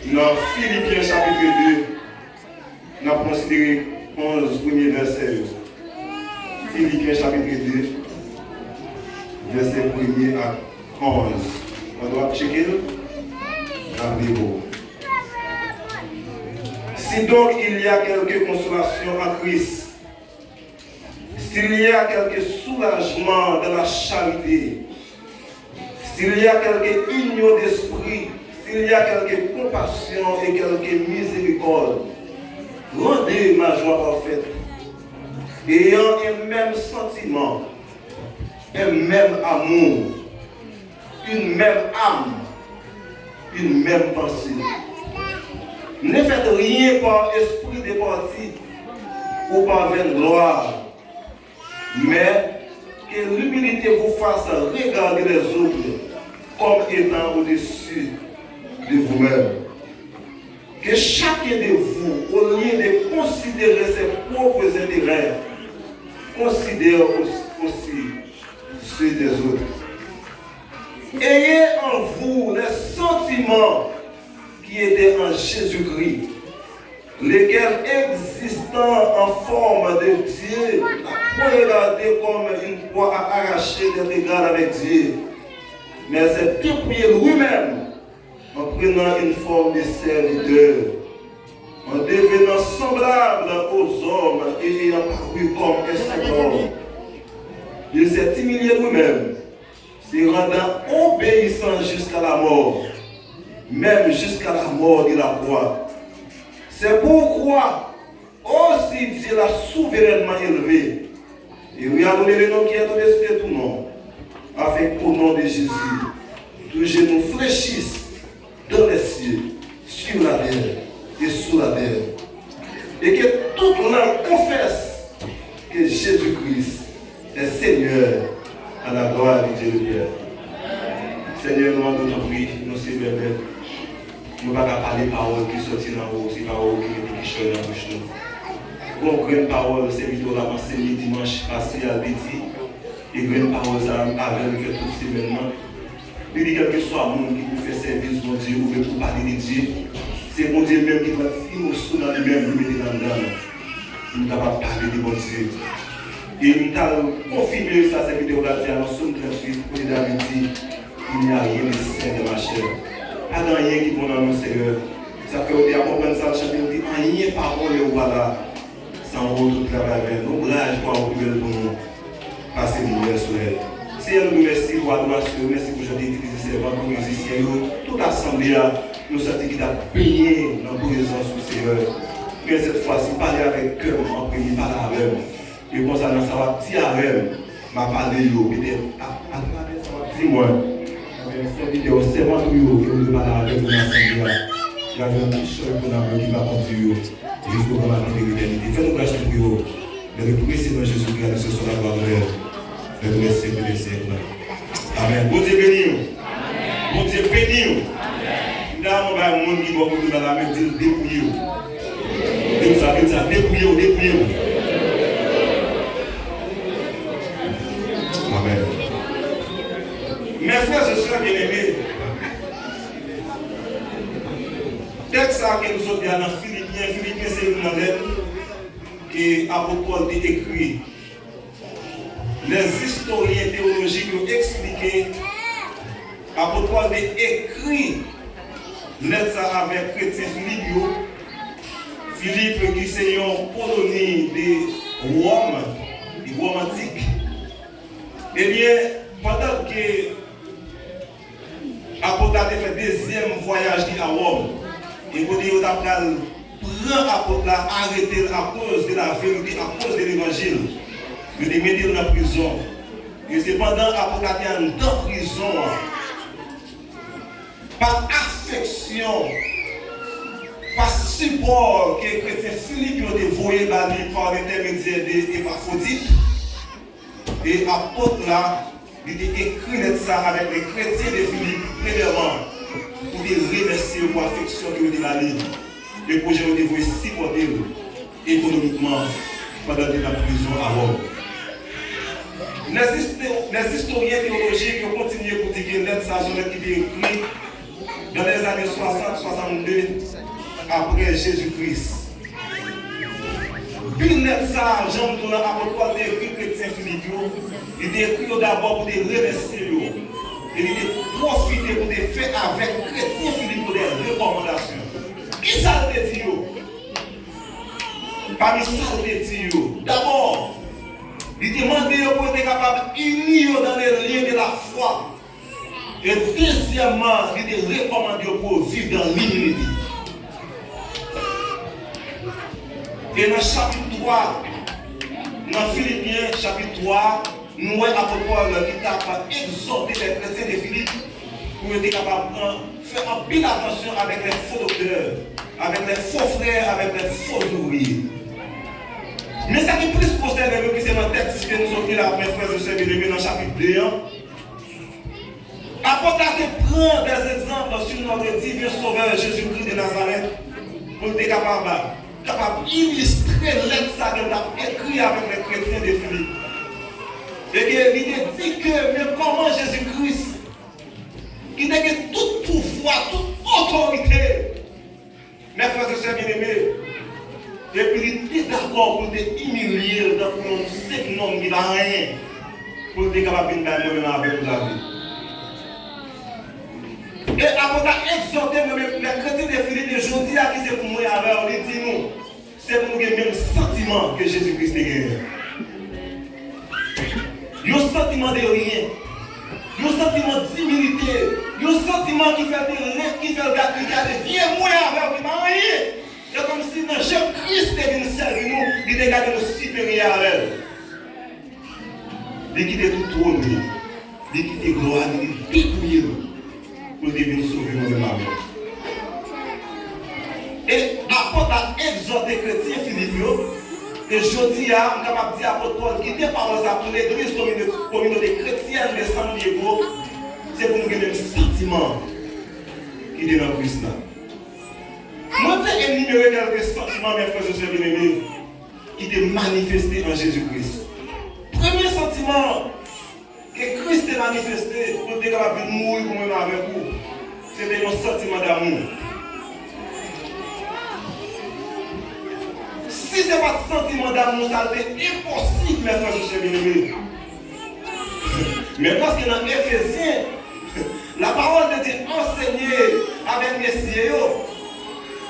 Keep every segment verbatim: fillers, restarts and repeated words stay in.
Nan Filipyen chapit de, n ap konsidere onz premye vèsè yo. Filipyen chapit de, vèsè premye ak onz. Mwen dwe ap tcheke l? N ap li pou ou. Si donc il y a quelque consolation en Christ, s'il y a quelque soulagement dans la charité, s'il y a quelque union d'esprit, s'il y a quelque compassion et quelque miséricorde, rendez ma joie parfaite, ayant un même sentiment, un même amour, une même âme, une même pensée. Ne faites rien par esprit de parti ou par vaine gloire, mais que l'humilité vous fasse regarder les autres comme étant au-dessus de vous-même. Que chacun de vous, au lieu de considérer ses propres intérêts, considère aussi ceux des autres. Ayez en vous les sentiments qui étaient en Jésus-Christ, lequel, existant en forme de Dieu, n'a point regardé comme une proie à arracher d'être égal avec Dieu, mais s'est dépouillé lui-même en prenant une forme de serviteur, en devenant semblable aux hommes et ayant paru comme un simple homme. Il s'est humilié lui-même, se rendant obéissant jusqu'à la mort, même jusqu'à la mort de la croix. C'est pourquoi aussi Dieu l'a souverainement élevé et lui a donné le nom qui est au-dessus de tout nom, afin qu'au nom de Jésus, tout genou fléchisse dans les cieux, sur la terre et sous la terre, et que toute langue confesse que Jésus-Christ est Seigneur, à la gloire de Dieu le Père. Senyè, nou mande w tanpri, nou se bèbè. Nou pa ka pale pawòl ki sòti nan ou, se pawòl ou ki mete kichòy nan bouch nou. Gon grenn pawòl sèvitè w la ansenye dimanch pase a, l te di, e grenn pawòl sa a, avè l fè tout semèn nan. Li di, kèlkeswa moun ki pou fè sèvis Bondye oubyen pou pale de Dye, se Bondye menm ki pran ti moso nan li menm, li mete nan anndan nou, pou nou kapab pale de Bondye. E m t al konfime sa sèvitè w la di a nan Sòm tranntuit, kote David di, Il n'y a rien de sain dans ma chair. Pa gen anyen ki bon nan nou, Seyè. Sa fè yo te akonprann sa l chante, yo di, anyen pa bon lè ou pa la. Sans vous tout travail vain. Lonbraj pa w pi bèl pou nou pase limyè solèy. Seyè, nou di w mèsi pou adorasyon yo, mèsi pou jan w te itilize sèvant ou, mizisyen yo, tout asanble a, nou santi ki t ap benyen nan prezans ou, Seyè. Men sèt fwa, si pale avèk kè m an premye, pale avè m. E konsa, nan sa w ap di avè m, m ap pale yo, petèt, a, atravè sa w ap di mwen. Ebyen, sèvitè w, sèvant ou yo, ke ou te pale avèk yo nan asanble a, y ap jwenn kichòy pou nanm yo ki va kondui yo jiske gran maten de letènite. Fè nou gras pou yo. Dans le précieux nom de Jésus-Christ, à lui seul soit la gloire, l'honneur, le respect, le Seigneur. Amèn. Bondye beni w. Bondye beni w. M ta renmen bay moun ki bò kote w la, la men, di l depouye w. Di l sa, di l sa, depouye w, depouye w. Amèn. Mes frères et sœurs bien-aimés, tèks sa a ke nou sot li a nan Filipyen, Filipyen se youn nan lèt ke apot Pòl te ekri. Lèzistoryen teyolojik yo eksplike apot Pòl te ekri lèt sa avèk kretyen Filip yo. Filip ki se yon koloni de Wòm, de Wòm antik. Ebyen, pandan ke Apot la te fè dezyèm vwayaj li a Wòm, e kote yo ta pral pran apot la, arete l akoz de la verite, akoz de levanjil. Yo te mete l nan prizon. E se pandan apot la te anndan prizon an, pa afeksyon, pa sipò ke kretyen Filip yo te voye ba li pa lentèmedyè de Epafwodit, e apot la, li te ekri lèt sa avèk lè kretyen de Filip, premyèman, pou te remèsye yo pou afeksyon ke yo te ba li, e pou jan yo te voye sipòte l ekonomikman pandan l te nan prizon a Wòm. Lèziste-, lèzistoryen teyolojik yo kontinye pou di ke lèt sa se yon lèt ki te ekri Dans les années soixante, soixante-deux, apre Jezi Kris. Pi nèt sa, jan m di w la, apot Pòl te ekri kretyen Filip yo, li te ekri yo dabò pou te remèsye yo. E li te pwofite pou te fè avèk kretyen Filip yo de rekòmandasyon. Kisa l te di yo? Pami sa l te di yo, dabò, li te mande yo pou yo te kapab ini yo dans les liens de la foi. E dezyèmman, li te rekòmande yo pou yo viv dans l'humilité. E nan chapit twa, nan Filipyen, chapit twa, nou wè apot Pòl ki t ap egzòte lè kretyen de Filip pou yo te kapab pran, fè anpil atansyon avèk lè fo doktè, avèk lè fo frè, avèk lè fo ouvriye. Men sa ki plis konsène nou, ki se nan tèks ke nou sot li la, mes frères et sœurs bien-aimés, nan chapit de an, Apot la te pran des exemples sur notre divin Sauveur Jésus-Christ de Nazareth pou l te kapab, kapab ilistre lèt sa ke l t ap ekri avèk lè kretyen de Filip. Ebyen, li te di ke men kòman Jezi Kris, ki te gen tout pouvwa, tout otorite, mes frères et sœurs bien-aimés, epi li te dakò pou l te imilye l tankou yon senp nonm ki pa anyen, pou l te kapab vin bay mwen menm avè w lavi. E apot la egzòte mwen menm, lè kretyen de Filip de jodi a ki se pou mwen avè w, li di nou, se pou nou gen menm santiman ke Jezi Kris te genyen. Yon santiman de ryen. Yon santiman dimilite. Yon santiman ki fè l te re-, ki fè l gade, li gade vye mwen avè w ki pa anyen. Se kòmsi nan jan Kris te vin sèvi nou, li te gade nou siperyè avè l. Li kite tout twòn li. Li kite glwa li, li depouye l. Pou l te vin sove mwen menm avè w. E apot la egzòte kretyen Filip yo, e jodi a, m kapab di apot Pòl kite pawòl sa pou legliz, kominote, kominote kretyèn de San Diego, se pou nou gen menm santiman ki te nan Kris la. Mwen vle enimere kèlke santiman, mes frères et sœurs bien-aimés, ki te manifeste an Jezi Kris. Premye santiman ke Kris te manifeste pou l te kapab vin mouri pou mwen menm avèk ou, se te yon santiman damou. Si se pa t santiman damou sa, l te enposib, mes frères et sœurs bien-aimés. Men paske nan Efezyen, la parole de Dieu ansenye avèk mesye yo.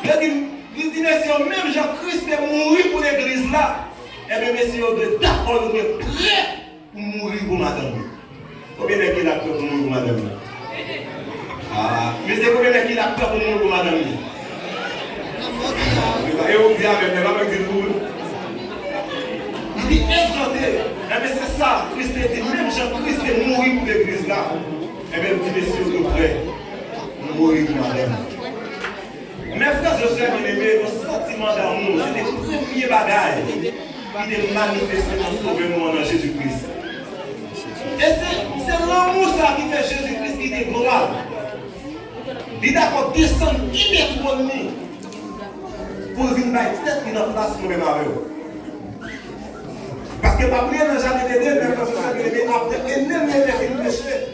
Yo di, li di mesye yo, menm jan Kris te mouri pou legliz la, enben mesye yo dwe dakò, yo dwe prè pou mouri pou madanm yo. Konbyen nèg ki la prè pou mouri pou madanm yo? Ah, mesye, konbyen nèg ki la prè pou mouri pou madanm yo? E ou di amèn, men pa mwen ki di l pou ou. Li egzòte. Enben, se sa, Kris te di, menm jan Kris te mouri pou legliz la, enben, li di, mesye, yo prè pou mouri pou madanm. Mes frères et sœurs bien-aimés, yon santiman damou, se te premye bagay ki te manifeste nan Sovè nou an, nan Jezi Kris. E se, se lanmou sa ki fè Jezi Kris kite glwa l. Li dakò desann kite twòn li pou l vin bay tèt li nan plas mwen menm avè w. Paske pa bliye nan jaden Edenn, men frè, sè, byeneme, apre Edenn, men te fin peche.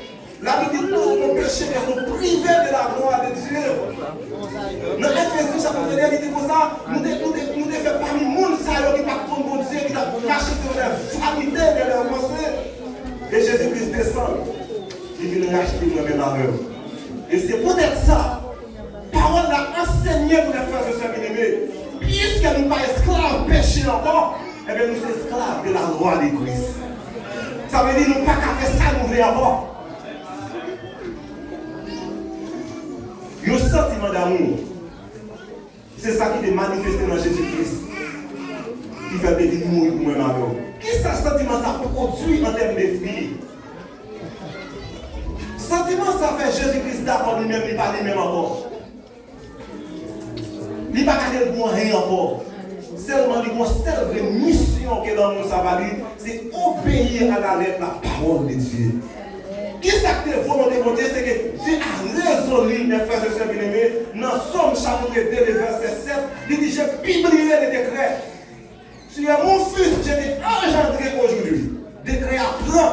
Labib di, tous ont péché et sont privés de la gloire de Dieu. Nan Efezyen chapit de, li di konsa, nou te, nou te, nou te fè pami moun sa yo ki pa t konn Bondye, ki t ap mache selon lè vanite de lè panse. E Jezi Kris desann, li vin rachte mwen menm avè w. E se poutèt sa, pawòl la ansenye nou, mes frères et sœurs bien-aimés, piske nou pa esklav peche ankò, enben, nou se esklav de la loi de Christ. Sa vle di nou pa ka fè sa nou vle ankò. Yon santiman damou. Se sa ki te manifeste nan Jezi Kris, ki fè l te vin mouri pou mwen avè w. Kisa santiman sa pwodui an tèm de fwi? Santiman sa fè Jezi Kris dakò li menm, li pa li menm ankò. Li pa gade l pou anyen ankò. Sèlman li gon sèl vre misyon ke lanmou sa ba li, se obeyi a la lèt la pawòl de Dye. Kisa k te volonte Bondye? Se ke Dye a rezon li, mes frères et sœurs bien-aimés, nan Sòm chapitre deux, le verset sept, li di, j'ai publié le décret. Tu es mon fils, je t'ai engendré aujourd'hui. Dekrè a pran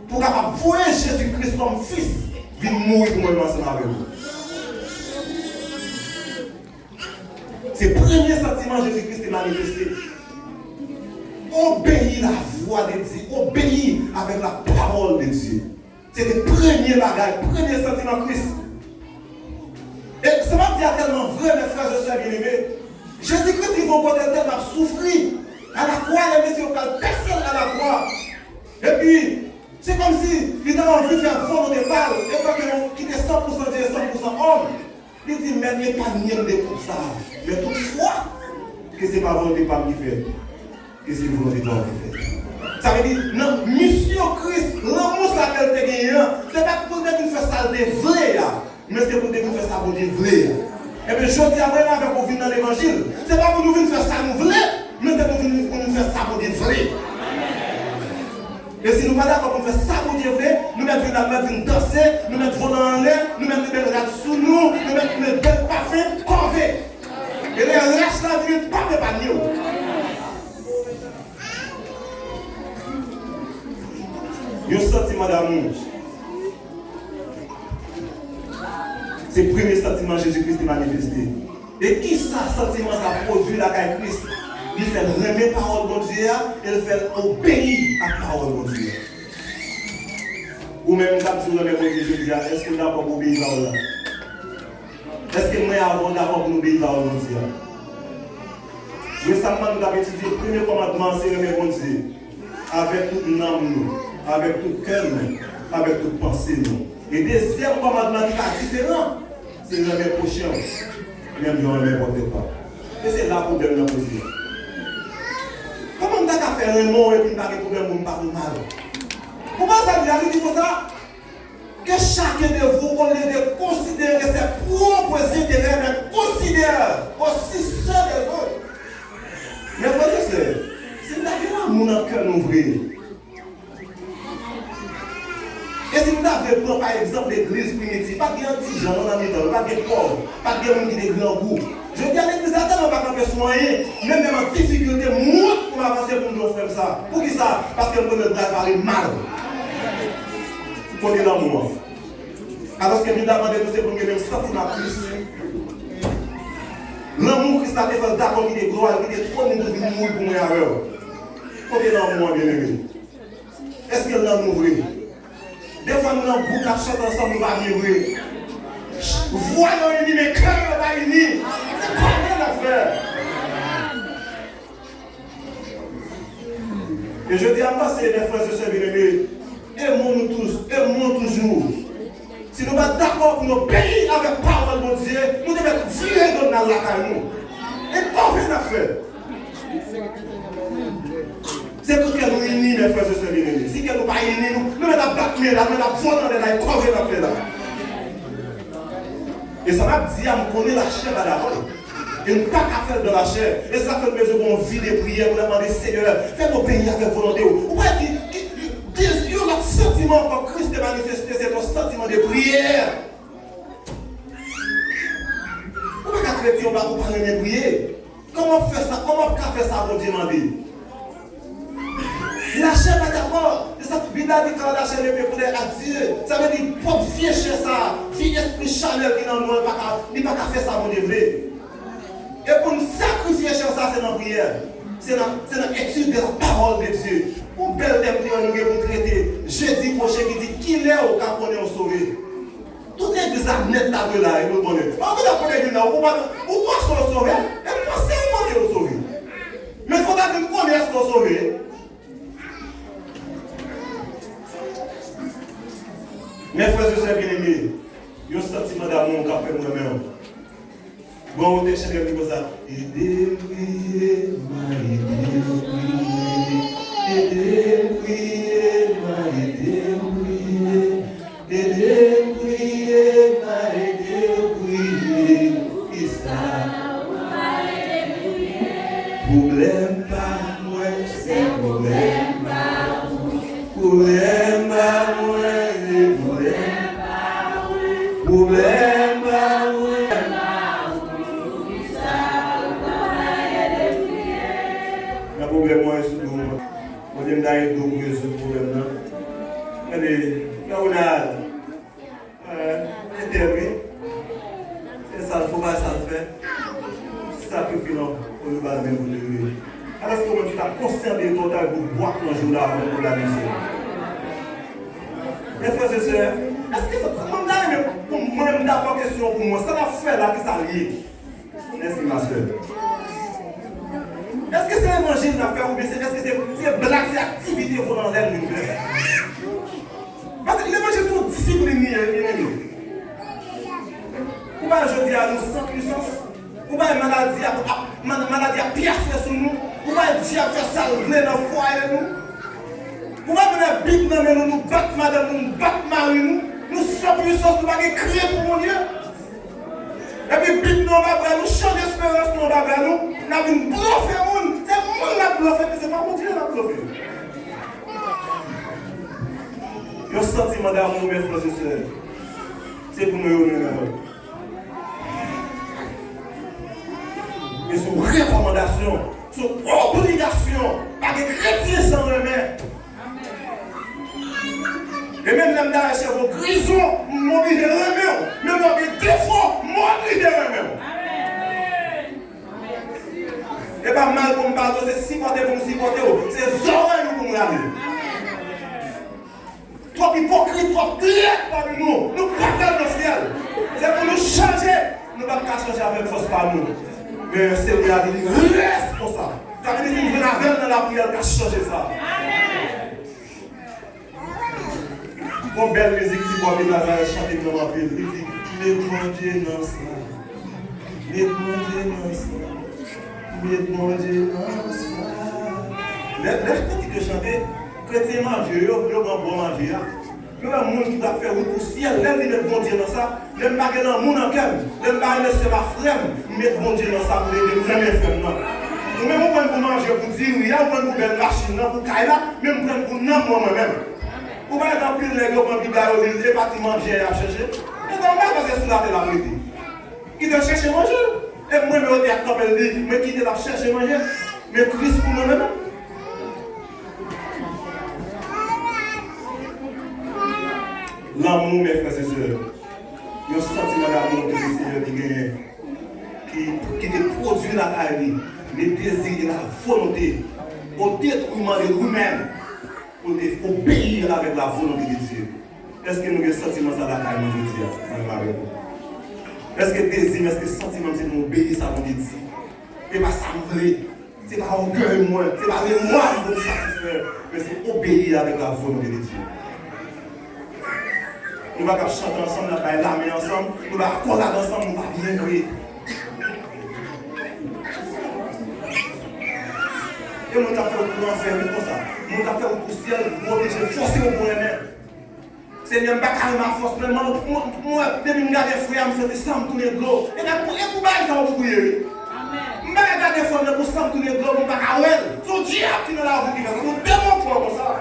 pou kapab voye Jezi Kris kòm fis. vin mouri pou mwen menm ansanm avè w. Se premye santiman Jezi Kris te manifeste. Obeyi la vwa de Dye, obeyi avèk la pawòl de Dye. Se te premye bagay, premye santiman Kris. E sa m ap di a tèlman vre, mes frères et sœurs bien-aimés. Jezi Kris rive yon kote l tèlman ap soufri. A la kwa, lè mesye yo pral pèse l a la kwa. Epi, se kòmsi li ta anvi fè volonte pa l, etan ke l ki te san pou san Dye e san pou san òm. Li di, Mèt, epanye m de koup sa a. Men toutfwa, ke se pa volonte pa m ki fèt, ke se volonte pa w ki fèt. Sa vle di, nan misyon Kris, lanmou sa ke l te genyen an, se pa t pou l te vin fè sa l te vle a, men se pou l te vin fè sa Bondye vle a. Ebyen, jodi a, mwen menm avèk ou vin nan levanjil, se pa pou nou vin fè sa nou vle, men se pou vin, pou nou fè sa Bondye vle. E si nou pa dakò pou n fè sa Bondye vle, nou mèt vin la, nou mèt vin danse, nou mèt volan anlè, nou mèt met bèl rad sou nou, nou mèt met bèl pafen, kòve. E lè rach la vini, l p ap epanye w. Yon santiman damou. Se premye santiman Jezi Kris te manifeste. E kisa santiman sa pwodui lakay Kris? Li fè l renmen pawòl Bondye a e l fè l obeyi ak pawòl Bondye a. Ou menm, m t ap di w renmen Bondye jodi a, èske w dakò pou w obeyi pawòl la? Èske mwen avè w dakò pou n obeyi pawòl Bondye a? Resaman, nou t ap etidye premye kòmandman an, se renmen Bondye avèk tout nanm nou, avèk tout kè nou, avèk tout panse nou. E dezyèm kòmandman ki pa diferan, se renmen pwochen w menm jan w renmen pwòp tèt pa w. E se la pwoblèm nan poze. Kòman m ta ka fè renmen w epi m pa gen pwoblèm pou m pa fè w mal? Ou pa sa di la, li di konsa, que chacun de vous, au lieu de considérer ses propres intérêts, mais considère aussi ceux des autres. Mes frères et sœurs, si n ta gen lanmou nan kè nou vre, e si n ta vle pran pa egzanp legliz primitiv, pa t gen antijan non nan mitan yo, pa t gen pòv, pa t gen moun ki te grangou. Jodi a, legliz la tèlman pa kanpe sou anyen, menm lè m an difikilte, m wont pou m avanse pou m di yon frè m sa. Poukisa? Paske m konnen l pral pale mal. Kote lanmou an? Alòske Bib la mande nou se pou n gen menm santiman Kris. Lanmou Kris la te fè l dakò kite glwa l, kite twòn li pou l vin mouri pou mwen avè w. Kote lanmou an, byeneme? Èske l nan nou vre? Defwa nou nan gwoup n ap chante ansanm, nou pa byen vre. Vwa yo ini, men kè yo pa ini. Se kòman n ap fè? E jodi a, m panse, mes frères et sœurs bien-aimés, aimons-nous tous, aimons toujours. Si nou pa dakò pou nou obeyi avèk pawòl Bondye, nou te mèt vire do n al lakay nou. E kòve n ap fè. Se pou kè nou ini, mes frères et sœurs bien-aimés. Si kè nou pa ini, nou, nou mèt ap bat men la, nou mèt ap vòt anlè la, e kòve n ap fè la. E sa m ap di a, m konnen lachè pa dakò. E n pa ka fè l dan lachè. E sa fè n bezwen gen yon vi de priyè pou n ap mande, Senyè, fè m obeyi avèk volonte w. Ou wè ki, ki, ki, yon lòt santiman ankò Kris te manifeste, se yon santiman de priyè. Ou pa ka kretyen, ou pa, ou pa renmen priye. Kòman w fè sa? Kòman w ka fè sa Bondye mande? Lachè pa dakò. Se sa Bib la di, car la chair ne peut plaire à Dieu. Sa vle di, pwòp vye chè sa, vye espri chanèl ki nan nou an, li pa ka, li pa ka fè sa Bondye vle. E pou n sakrifye chè sa, se nan priyè. Se nan, se nan etid de la parole de Dieu. Yon bèl tèm kreyòl nou gen pou trete jedi pwochen ki di, kilè ou ka konnen ou sove? Tout legliz la nèt ta dwe la, e nou konnen. Anvi ta konnen vin la, ou pa, ou panse w sove, e panse ou panse ou sove. Men fò ta vin konnen èske w sove. Mes frères et sœurs bien-aimés, yon santiman damou k ap fè m renmen w. Bon, ou te chante li konsa. Ede m priye, m a ede m priye. Ede m priye, m a ede m priye. Ede m priye, m a ede m priye. Poukisa? Pwoblèm pa mwen, se pwoblèm pa ou. Pwoblèm pa mwen, se pwoblèm pa ou. Pwoblèm pa mwen. Nan pwoblèm mwen, sou do mwen. Mwen te m ta ede w pou rezoud pwoblèm nan. Gade, Frè Ronald. A, Fè sakrifye l, ou yo ba l men pou li. Alòske ou menm ki ta konsyan de etan w ta pou bwat nan jou la avan pou l ale syèl. Mè frè e sè, èske sa, mwen ta renmen pou mwen menm ta pran kesyon pou mwen, sa n ap fè la, ki sa l ye? Mèsi, ma sè. Èske se levanjil n ap fè oubyen se, èske se, se blag, se aktivite volan anlè n vin fè? Paske levanjil se yon disiplin li ye, byeneme. Ou pa wè jodi a nou san pwisans? Ou pa wè maladi ap, ap, mal-, maladi ap pyafe sou nou? Ou pa wè dyab fè sa l vle nan fwaye nou? Ou pa wè nou nan bib nan men nou, nou bat madanm nou, nou bat mari nou? Nou san pwisans, nou pa gen krent pou Bondye. Epi bib nou anba bra nou, chanje esperans nou anba bra nou, n ap vin blofe moun. Se moun n ap blofe, men se pa Bondye n ap blofe. Yon santiman damou, mè frè e sè, se pou nou yo nou renmen lòt. E se yon rekòmandasyon, se yon obligasyon. Pa gen kretyen san renmen. E menm lè m ta rechèv yon grizon, m oblije renmen w. Menm lè w gen defo, m oblije renmen w. E pa mal pou m pale w, se sipòte pou m sipòte w. Se zòrèy ou pou m rale. Twòp ipokrit, twòp trèt pami nou. Nou p ap pral nan syèl. Se pou nou chanje. Nou p ap ka chanje avèk fòs pa nou. Men Senyè a di li rès konsa. Sa vle di si nou jwenn avè l nan lapriyè, l ka chanje sa. Gon bèl mizik ti bò Nazarèt chante m renmen anpil. Li di, met Bondye nan sa. Met Bondye nan sa. Met Bondye nan sa. Lè, lè kantik yo chante, kretyen manje yo, yo pran bò manje a. Yo wè moun ki t ap fè wout pou syèl, lè l di met Bondye nan sa, lè m pa gen lanmou nan kè m, lè m pa renmen sè m ak frè m, m met Bondye nan sa pou l ede m renmen frè m nan. Ou menm ou pran pou manje, pou diri a, ou pran pou bèl machin nan, pou kay la, men m pran pou nanm mwen mwen menm. Ou pa wè gen anpil nèg yo pran Bib la, yo li l, e pa ti manje y ap chèche. E nòmal paske sou latè l ap rete. Li te chèche manje. E mwen menm yo te ap kanpe l di, mwen kite l ap chèche manje. Men Kris pou mwen menm. Lanmou, mè frè e sè, yon santiman damou ke Senyè te genyen, ki, ki te pwodui lakay li le désir et la volonté au détriment de lui-même, pou l te obeyi avèk la volonte de Dye. Èske nou gen santiman sa lakay nou jodi a, mwen menm avèk ou? Èske dezi m, èske santiman m se pou m obeyi sa Bondye di? E pa sa m vle. Se pa ògèy mwen, se pa lemwa m pou m satisfè, men se obeyi avèk la volonte de Dye. Nou pa kab chante ansanm, n ap bay lamen ansanm, nou pa akolad ansanm, nou pa byen vre. E moun k ap fè wout pou lanfè, wi, konsa. Moun k ap fè wout pou syèl, ou oblije fòse yo pou renmen. Senyè, m pa ka renmen afòs mwen, mwen, mwen, mwen, depi m gade frè a, m santi san m tounen dlo. E nan, e pou bagay sa ou pou priye, wi. M pa ka gade frè m nan pou san m tounen dlo, pou m pa ka wè l. Se yon dyab ki nan lavi w ki fè sa, se yon demon k fè w konsa.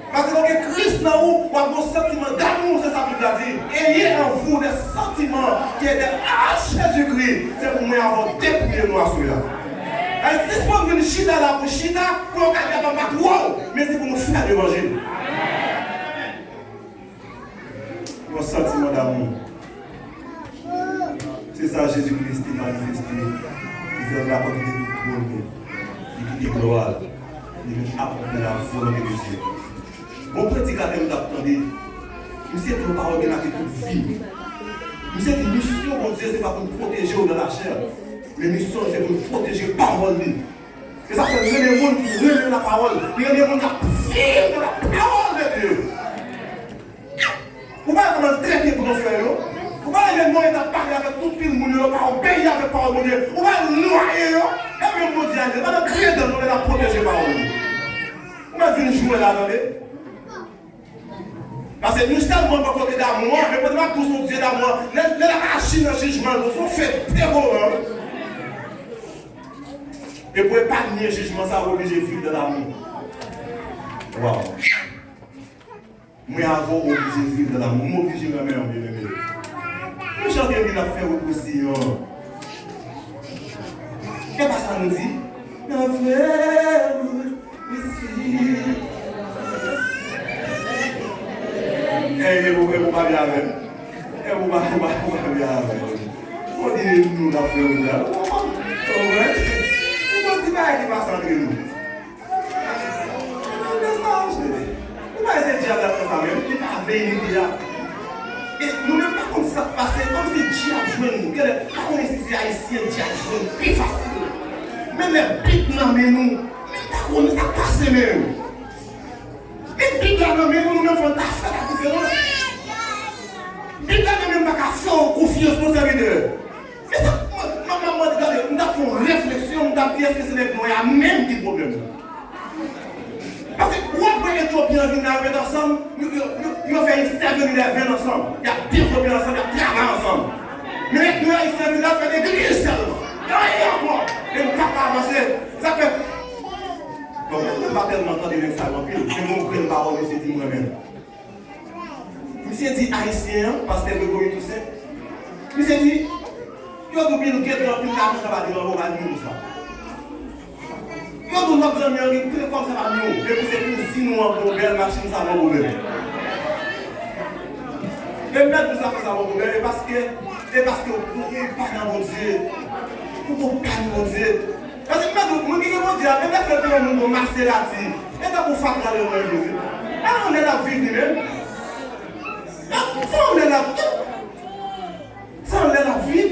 Paske lè w gen Kris nan ou, w ap gen yon santiman damou, se sa Bib la di. Ayez en vous des sentiments qui étaient à Jésus-Christ. Se pou mwen avè w depriye nou aswè a. Sispann vin chita la pou chita, pou yo ka di a pa patwon w, men se pou nou fè levanjil. Yon santiman damou. Se sa Jezi Kris te manifeste. Li fè l rapò kite tout twòn li. Li kite glwa l. Li vin akonpli la volonte de Dye. Bon predikatè m t ap tande. Misye di yon pawòl ki make tout vi m. Misye di misyon Bondye se pa pou l pwoteje w nan lachè. Men misyon l se pou l pwoteje pawòl li. Se sa fè l renmen moun ki renmen lapawòl. Li renmen moun k ap viv nan lapawòl de Dye. Ou pa wè kòman l trete gran frè yo? Ou pa wè lè Noye t ap pale avèk tout pil moun yo, yo pa obeyi avèk pawòl Bondye? Ou pa wè l nwaye yo? E menm Bondye a di, pandan kriye dan nou, men l ap pwoteje pawòl li. Ou mèt vin jwe la, tande? Paske nou sèlman bò kote damou an, men pandan m ap di w se yon Dye damou an, lè, lè l ap aji nan jijman l, se yon fè devoran, wi. E pou epanye jijman sa, ou oblije viv nan damou. Waw. Mwen avè w oblije viv nan damou. M oblije renmen w, byeneme. Nou chante li n ap fè wout pou Siyon. E pa sa nou di? N ap fè wout pou Siyon. E, e, ou, e, ou pa byen avè m. E, ou pa, ou pa, ou pa byen avè m. Kontinye nou k ap fè wout la. Ou konprann? Ou konn ti bagay ki pase antre nou. Ou pa se dyab la fè sa menm, li pa veye lide a. E nou menm pa konn sa k pase, kòmsi dyab jwenn nou. Genlè pa konnen si se ayisyen dyab jwenn pi fasil. Men lè bib nan men nou, men pa konnen sa k pase menm. Men bib la nan men nou, nou menm fò n ta fè la diferans. Bib la nan men m pa ka fè w konfyans non sèvitè. Men sa, mwen, mwen, mwen, mwen, gade, m t ap fè yon refleksyon, m t ap di, èske se nèg nwè a menm ki pwoblèm nan? Paske w ap wè Etyopyen an vin la, yo met ansanm, yo, yo, yo, yo fè yon sèvitè vin ansanm, y ap devlope ansanm, y ap travay ansanm. Men nèg nwè ayisyen vin la, fè legliz sèlman. Y a anyen ankò. E m pa ka avanse. Sa fè, bon, mwen pa tèlman tande nèg sa yo anpil, men gon grenn pawòl misye di m renmen. Misye di ayisyen an, pastè Gregory Toussaint, misye di, yo di w Bill Gates gen anpil lajan, sa pa di w anpil moun sa. Yo di w lòt zanmi an gen plen kòb, sa pa di w, epi se kouzin ou an gon bèl machin, sa gon pwoblèm. E m mèt di w sa fè sa gon pwoblèm, e paske, e paske ou, ou pa nan Bondye. Ou pa nan Bondye. Paske m mèt di w, moun ki gen Bondye a, menm lè fè te yon moun gon Maserati, e tankou fatra yo menm yo ye. E anlè l ap viv li menm. E se anlè l ap, se anlè l ap viv.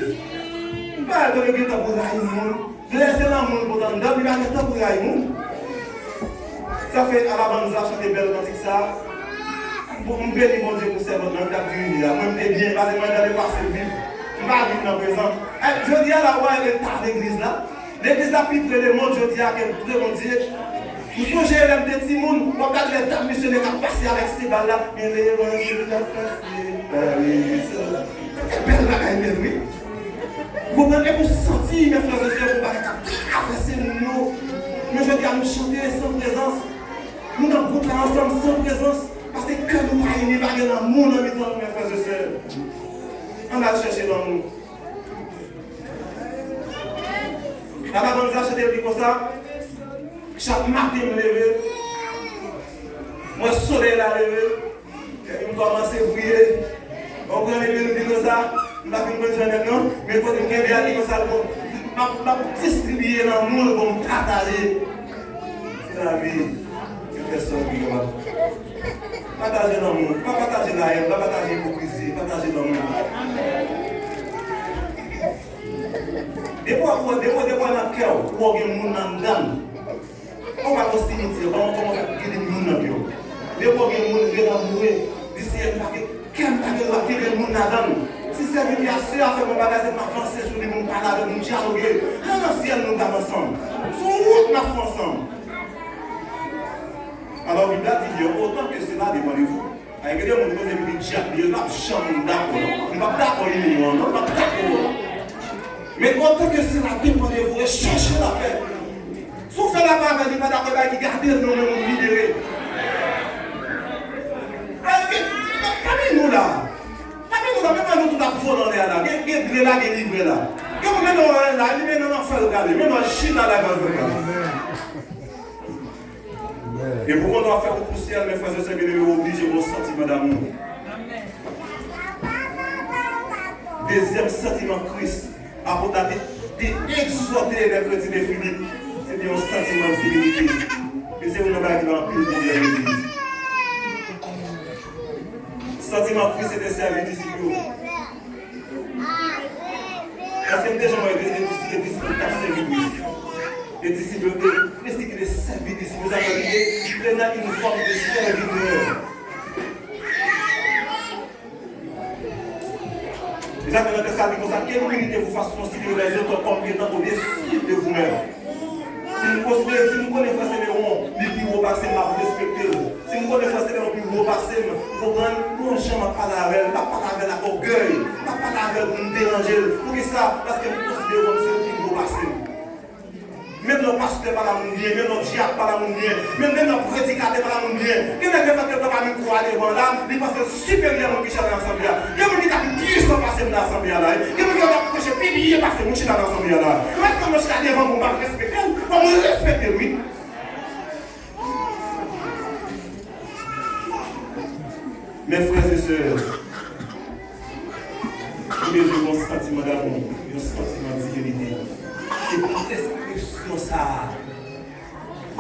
M pa wè kote gen tan pou rayi moun. Lè se lanmou l pote anndan l, li pa gen tan pou rayi moun. Sa fè Alabanza chante bèl kantik sa. Bon, m beni Bondye pou sèvant lan, li t ap dirije a. Mwen, m te byen, paske mwen, gade pase m viv. M pa viv nan prezan. E, jodi a la, ou wè, e ta legliz la. Legliz la pi pre lemonn jodi a ke pre Bondye. M sonje lè m te timoun, w ap gade lè dam misyonè k ap pase avèk se bal la, men levanjil k ap pase, pale sa. Se te bèl bagay nèt, wi. Ou konprann? Epi w santi, men frè e sè, gon bagay k ap travèse moun yo. Men jodi a, nou chante san prezans. Nou nan gwoup la ansanm san prezans. Paske kè nou pa ini, pa gen lanmou nan mitan nou, men frè e sè. Ann al chèche lanmou. Alabanza chante, l di konsa, chak maten m leve, m wè solèy la leve, epi m kòmanse priye. Ou konprann, epi nou di konsa, m pa fin konn jan nèt non, men kote m kenbe a, l di konsa, l bon, m ap, m ap distribiye lanmou l, bon, m pataje. Se lavi, se pèsòn ki kapab. Pataje lanmou, pa pataje layèn, pa pataje ipokrizi, pataje lanmou. Depi w, depi w, depi w nan kè w, ou wè w gen moun anndan l. Ou pa gon simityè, kòman, kòman fè gen de moun nan kè w? Depi w gen moun, gen lanmou, di Seyè m pa gen, kè m pa gen dwa kenbe moun ladan l. Si sèvitè a, sè a fè m yon bagay, se m ap vanse sou li, pou m pale avè l, pou m dyaloge. Nan, nan syèl nou pral ansanm. Se yon wout n ap fè ansanm. Alò, Bib la di, bien, autant que cela dépend de vous. Ay, gen de moun kote epi dyab li ye, l p ap janm dakò non. Li p ap dakò inyon an non, li p ap dakò. Men otan ke sila depann de vou, e chèche lapè. Si w fè lapè avè l, li pa dakò, bay ki gade l non, men moun libere. Ay, gen, pami nou la, pami nou la, menm lè nou tout ap vole anlè a la, gen, gen gle la, gen livrè la. Gen moun menm nan anlè la, li menm nan anfè l prale, menm nan chita la, l prale. E pou konn w ap fè wout pou syèl, men frè e sè byeneme, ou oblije gen yon santiman damou. Dezyèm santiman Kris, apot la te, te egzòte lè kretyen de Filip, se te yon santiman divinite. E se youn nan bagay ki bay anpil pwoblèm legliz. Santiman Kris se te sèvi disip yo. Èske n te janm wè de, de disip, de disip k ap sèvi Kris? De disip yo te, Kris ki te sèvi disip yo, sa vle di te nan yon fòm de sèvitè. E sa fè nan tèks la di konsa, que l'humilité vous fasse considérer les autres comme étant au-dessus de vous-même. Si nou konsidere, si nou konnen frè Selewon, li pi wo pase m, m ap respekte l. Si m konnen frè Selewon pi wo pase m, ou konprann, m gon jan m ap pale avè l, m p ap pale avè l ak ògèy, m p ap pale avè l pou m deranje l. Poukisa? Paske m konsidere kòm se yon pi wo pase m. Menm lè yon pastè pale a moun byen, menm lè yon dyak pale a moun byen, menm, menm lè yon predikatè pale a moun byen, gen nèg lè fè ke papa mikwo a devan la, li panse l siperyè moun ki chita nan asanble a. Gen moun ki ka pi pwisan pase m nan asanble a la, wi. Gen moun ki ka preche pi byen pase m, moun chita nan asanble a la. Èske mwen chita devan pou m pa respekte l? Fò mwen respekte l, wi. Men frè e sè, nou bezwen yon santiman damou, yon santiman Deskripsyon sa a,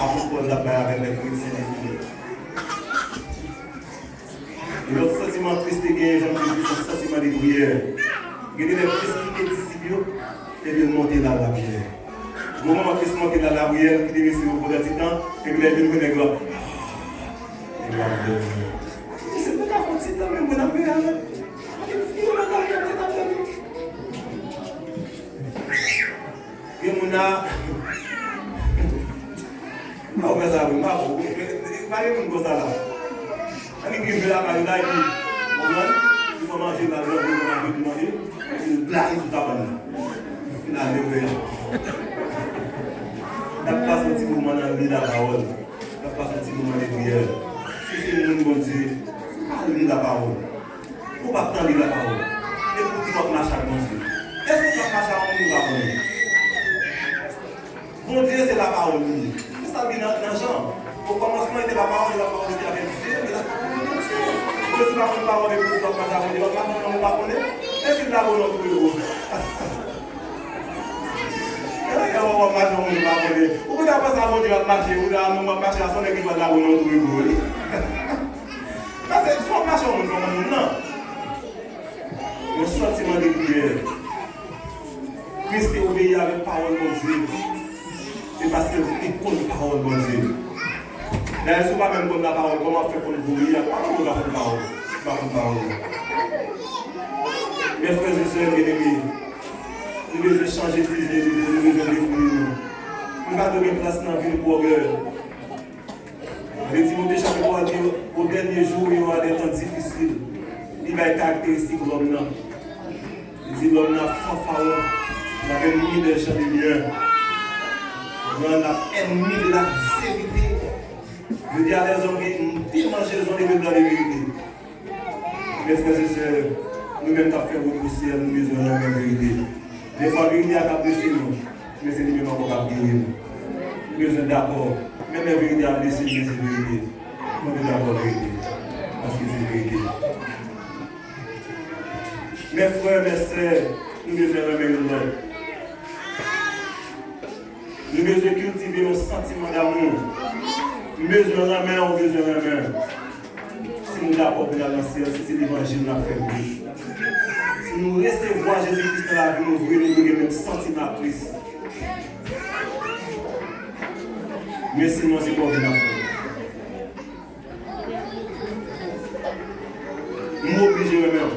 apot Pòl t ap bay avèk lè kretyen defini. E lòt santiman Kris te genyen, jan m te di, se yon santiman de priyè. Gen de lè Kris kite disip yo, epi l monte l al lapriyè. Gon moman Kris monte l al lapriyè, l kite mesye yo pandan ti tan, epi lè l vin wè nèg yo ap, nèg yo ap dòmi. Mesye, nou ka fè yon ti tan menm, mwen ap veye avè l. Mwen te di, "Yo, mwen ap veye avè l." Gen moun la, m pa wè sa vre, m pa bon. Pa gen moun konsa la. Annik rive lakay ou la, epi, konprann? Li fè manje, l al manje, l al manje, li manje, epi l blayi tout kabann nan. Epi l ale wè. N ap pase yon ti moman nan li lapawòl. N ap pase yon ti moman de priyè. Si se moun Bondye, pa li lapawòl. Ou p ap tande lapawòl. Epi w di w ap mache ak Bondye. Èske w ap mache ak yon moun ou pa konnen? Bondye se lapawòl li ye. Se sa l di nan, nan Jan. O kòmansman etè lapawòl, e lapawòl etè avèk Dye, e lapawòl etè Dye. Ou si w pa konn pawòl epi w di w ap mache ak Bondye, w ap mache ak yon moun ou pa konnen? E si l lage w nan twou e ou? E w ap mache ak yon moun ou pa konnen. Ou gentan panse a Bondye w ap mache, ou di a non, m ap mache a, se yon nèg ki pral lage w nan twou e ou. Paske si w ap mache yon moun, fò w konn moun nan. Yon santiman de priyè. Kris te obeyi avèk pawòl Bondye. Se paske l te konn pawòl Bondye. Dayè, si w pa menm konn lapawòl, kòman w ap fè konn voye a? Kòman w ap konn pawòl? Ou pa konn pawòl. Mes frères et sœurs bien-aimés, nou bezwen chanje fizi de nou, nou bezwen defini nou. Nou pa dwe gen plas nan vi n pou ògèy. Nan de Timote chapit twa di, au dernier jour, il y aura des temps difficiles. Li bay karakteristik lòm nan. Li di lòm nan ap fanfaron, l ap ennmi des gens de bien. L ap ennmi de la vérité. Jodi a, des hommes qui démangeaisons de la vérité. Mes frères et sœurs, nou menm k ap fè wout pou syèl, nou bezwen renmen verite. Defwa verite a ka blese nou, men se li menm ankò k ap geri nou. Nou bezwen dakò, menm lè verite a blese nou, men se verite. Mwen te dakò verite, paske se verite. Mes frères, mes sœurs, nou bezwen renmen youn lòt. Nou bezwen kiltive yon santiman damou. M bezwen renmen w, ou bezwen renmen m. Si nou dakò pou n al nan syèl, si se levanjil n ap fè vre, si nou resevwa Jezi Kris nan lavi nou vre, nou dwe gen menm santiman ak Kris. Men sinon, se pa vin ap fè. M oblije renmen w.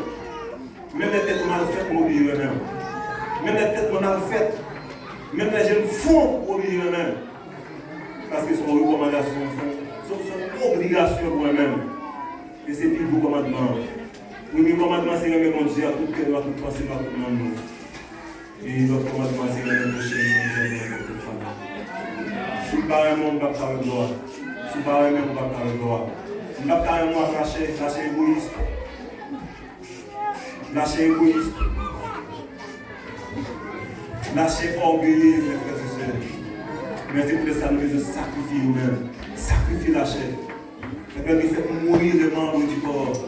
Menm lè tèt ou mal fèt, m oblije renmen w. Menm lè tèt mwen mal fèt, menm lè je m fon, m oblije renmen w. Paske se yon rekòmandasyon, se yon, se yon, se yon obligasyon pou renmen m. E se pi gwo kòmandman an. Premye kòmandman se renmen Bondye ak tout kè nou, ak tout panse nou, ak tout nanm nou. E lòt kòmandman se renmen pwochen nou menm jan nou renmen tèt pa nou. Si w pa renmen w, m p ap ka wè glwa. Si w pa renmen m, w p ap ka wè glwa. M p ap ka renmen w ak lachè, lachè egoyis. Lachè egoyis. Lachè ògeye, mes frères et sœurs. Men se poutèt sa nou bezwen sakrifye nou menm. Sakrifye lachè. Fè bèl fèt mouri le membre du corps.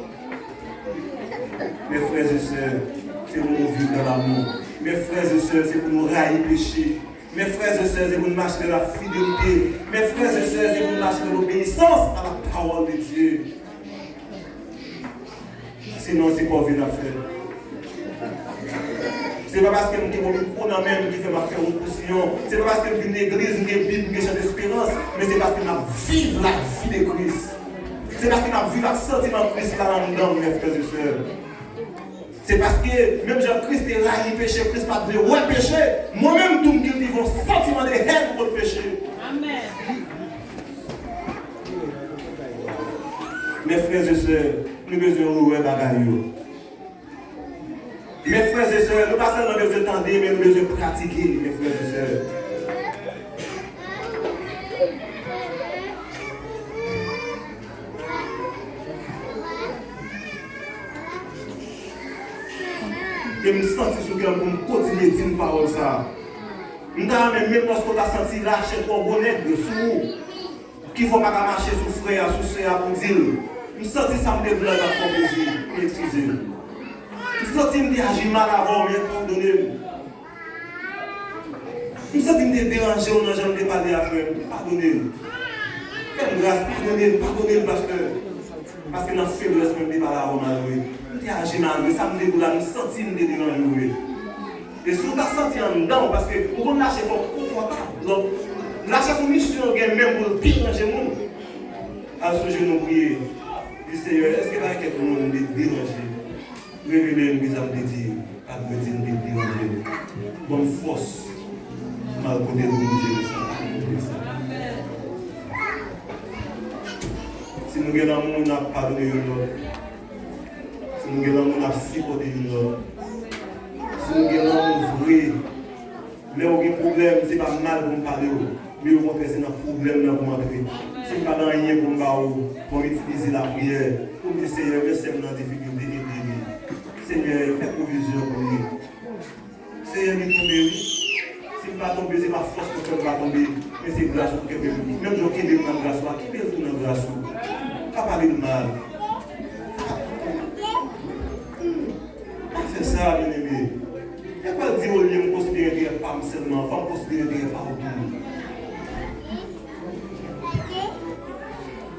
Mes frères et sœurs, se pou nou viv dans l'amour. Mes frères et sœurs, se pou nou rayi peche. Mes frères et sœurs, se pou nou mache dans la fidélité. Mes frères et sœurs, se pou nou mache dans l'obéissance à la parole de Dieu. Sinon, se pa vin ap fè. Se pa paske m gen yon mikwo nan men m ki fè m ap fè wout pou Siyon. Se pa paske m vin legliz, m gen Bib, m gen Chan Desperans, men se paske m ap viv lavi de Kris. Se paske m ap viv ak santiman Kris la anndan m, mes frères et sœurs. Se paske, menm jan Kris te rayi peche, Kris pa t vle wè peche, mwen menm tou m kiltive yon santiman de hèn kont peche. Amèn. Mes frères et sœurs, nou bezwen rewè bagay yo. Mes frères et sœurs, nou pa sèlman bezwen tande, men nou bezwen pratike, mes frères et sœurs. E m santi sou kè m pou m kontinye di n pawòl sa a. M ta renmen, menm lòske w ta santi lachè twò gwo nèg sou ou, ki fè w pa ka mache sou frè a, sou sè a pou di l, m santi sa m te vle a pa t fè w plezi, men eskize m. M santi m te aji mal avè w, men padone m. M santi m te deranje w nan jan m te pale a, frè m. Padone l. Fè m gras, padone l, padone l, pastè. Paske nan feblès mwen, m te pale avè w malvre. M te aji malvre. Sa m te di w la, m santi m te deranje w vre. E si w ta santi anndan w, paske ou konn lache fò konfòtab. Donk, lache sou misyon gen menm pou l deranje moun. Al sou jenou priye. Di, Seyè, èske pa gen kèk moun m te deranje? Revele m kisa m te di, pa dwe di m te deranje. Ban m fòs pou m al kote l pou m jere sa, pou m jere sa. Si nou gen lanmou, n ap padone youn lòt. Si nou gen lanmou, n ap sipòte youn lòt. Si nou gen lanmou vre, lè w gen pwoblèm, se pa mal pou m pale w, men okontrè, se nan pwoblèm nan pou m antre. Si m pa gen anyen pou m ba w, bon, m itilize lapriyè pou m di, Seyè, men sè m nan difikilte, ede li. Senyè, fè pwovizyon pou li. Seyè, li tonbe, wi. Si m pa tonbe, se pa fòs ou fè m pa tonbe, men se gras ou kenbe m. Menm jan w kenbe m nan gras ou a, kenbe l tou nan gras ou. Pa pale l mal. Pa fè sa, byeneme. E pa di olye m konsidere enterè pa m sèlman, fò m konsidere enterè pa w tou.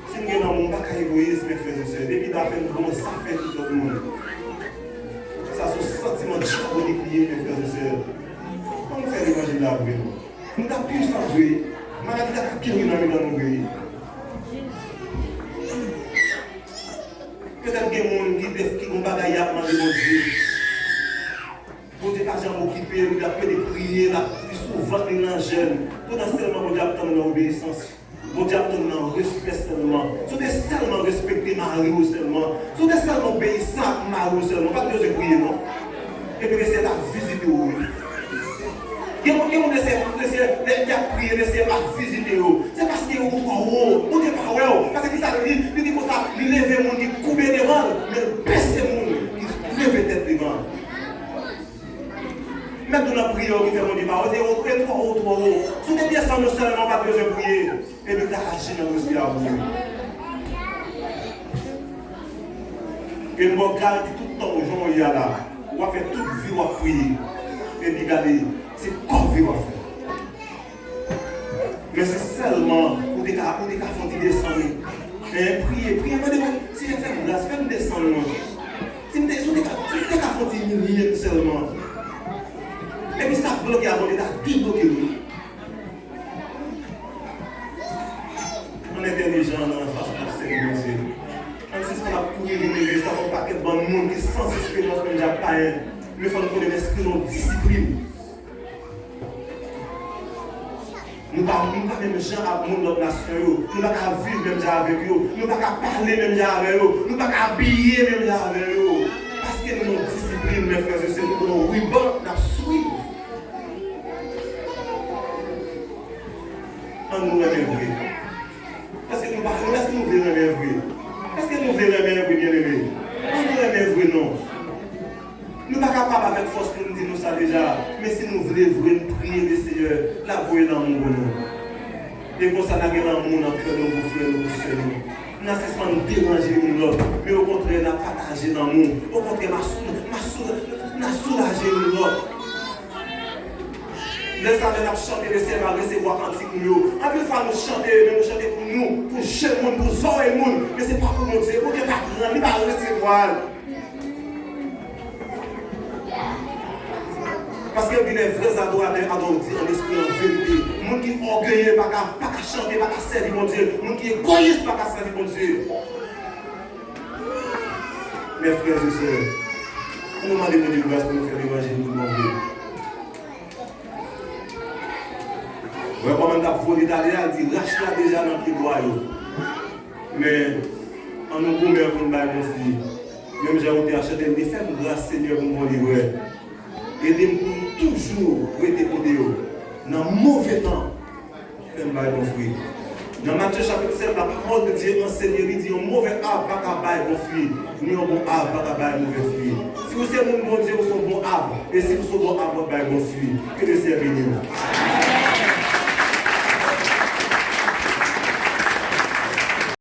Si m gen lanmou, m pa ka egoyis, mes frères et sœurs. Depi zafè m bon, zafè tout lòt moun. Sa se yon santiman dyabolik li ye, mes frères et sœurs. Ann fè levanjil la vre. Nou ta pwisan vre. Maladi la ta geri nan mitan nou vre. Petèt gen moun ki, ki gon bagay y ap mande Bondye. Bondye pa janm okipe l, l ap plede priye, l ap, pi souvan li nan jèn. Potansèlman, Bondye ap tann ou nan obeyisans. Bondye ap tann ou nan respè sèlman. Si w te sèlman respekte mari w sèlman, si w te sèlman obeyisan ak mari w sèlman, ou pa t bezwen priye, non. Epi Lesenyè t ap vizite w, wi. Gen moun, gen moun Lesenyè, Lesenyè, lè y ap priye, Lesenyè pa vizite yo. Se paske ou twò wo. Bondye pa wè w. Paske kisa l di? Li di konsa, li leve moun ki koube devan l, men l bese moun ki leve tèt devan l. Mèt nou nan priyè w ki fè Bondye pa wè, se ou, e twò wo, twò wo. Si w te desann ou sèlman, ou pa t bezwen priye. Epi l ta aji nan respè a pou ou. E m ba w garanti tout tan ou jan w ye a la, w ap fè tout vi w ap priye. Epi gade, se kò vi w ap fè. Men si sèlman ou te ka, ou te ka fè yon ti desann, en, priye, priye, mande Bondye, Senyè, fè m gras, fè m desann, non. Si m te, si w te ka, si w te ka fè yon ti imilye m sèlman. Epi sa k bloke a, Bondye ta debloke l, wi. Ann entèlijan nan fason n ap sèvi Bondye. Ann sispann ap kouri vin legliz tankou yon pakèt bann moun ki san esperans menm jan ak payen. Men fò n konnen n enskri nan yon disiplin. Nou pa, nou pa menm jan ak moun lòt nasyon yo. Nou pa ka viv menm jan avèk yo. Nou pa ka pale menm jan avè yo. Nou pa ka abiye menm jan avè yo. Paske nou nan disiplin, mes frères et sœurs, nou pran yon riban, n ap swiv. Ann nou renmen vre. Èske nou pa, nou, èske nou vle renmen vre? Èske nou vle renmen vre, byeneme? Ann nou renmen vre, non. Nou pa kapab avèk fòs pou n di nou sa deja, men si nou vle vre, n priye Lesenyè, l ap voye lanmou pou nou. E konsa, n a gen lanmou nan kè nou pou frè nou, pou sè nou. N a sispann deranje youn lòt, men okontrè, n a pataje lanmou. Okontrè, m a sou, m a sou, n a soulaje youn lòt. Lè sa, lè n ap chante, Lesenyè va resevwa kantik nou yo. Anpil fwa, nou chante, men nou chante pou nou, pou jèn moun, pou zòrèy moun, men se pa pou Bondye. Bondye pa pran, li pa resevwa l. Paske l di, les vrais adorateurs adorent Dieu en esprit et en vérité. Moun ki ògeye pa ka, pa ka chante, pa ka sèvi Bondye. Moun ki egoyis pa ka sèvi Bondye. Mes frères et sœurs, ann nou mande Bondye gras pou nou fè levanjil tout bon vre. Wè kòman l t ap vole talè a, l di, rach la deja nan pye bwa yo. Men, ann nou goumen pou n bay bon fwi. Menm jan otè a chante, l di, fè m gras, Senyè, pou m bon livrè. Ede m pou m toujou rete kote yo. Nan move tan, fè m bay bon fwi. Nan Matye chapit sèt, la parole de Dieu ansenye, li di, yon move av pa ka bay bon fwi, ni yon bon av pa ka bay move fwi. Si w se moun Bondye, ou se yon bon av. E si w se yon bon av, w ap bay bon fwi. Ke Lesenyè beni w.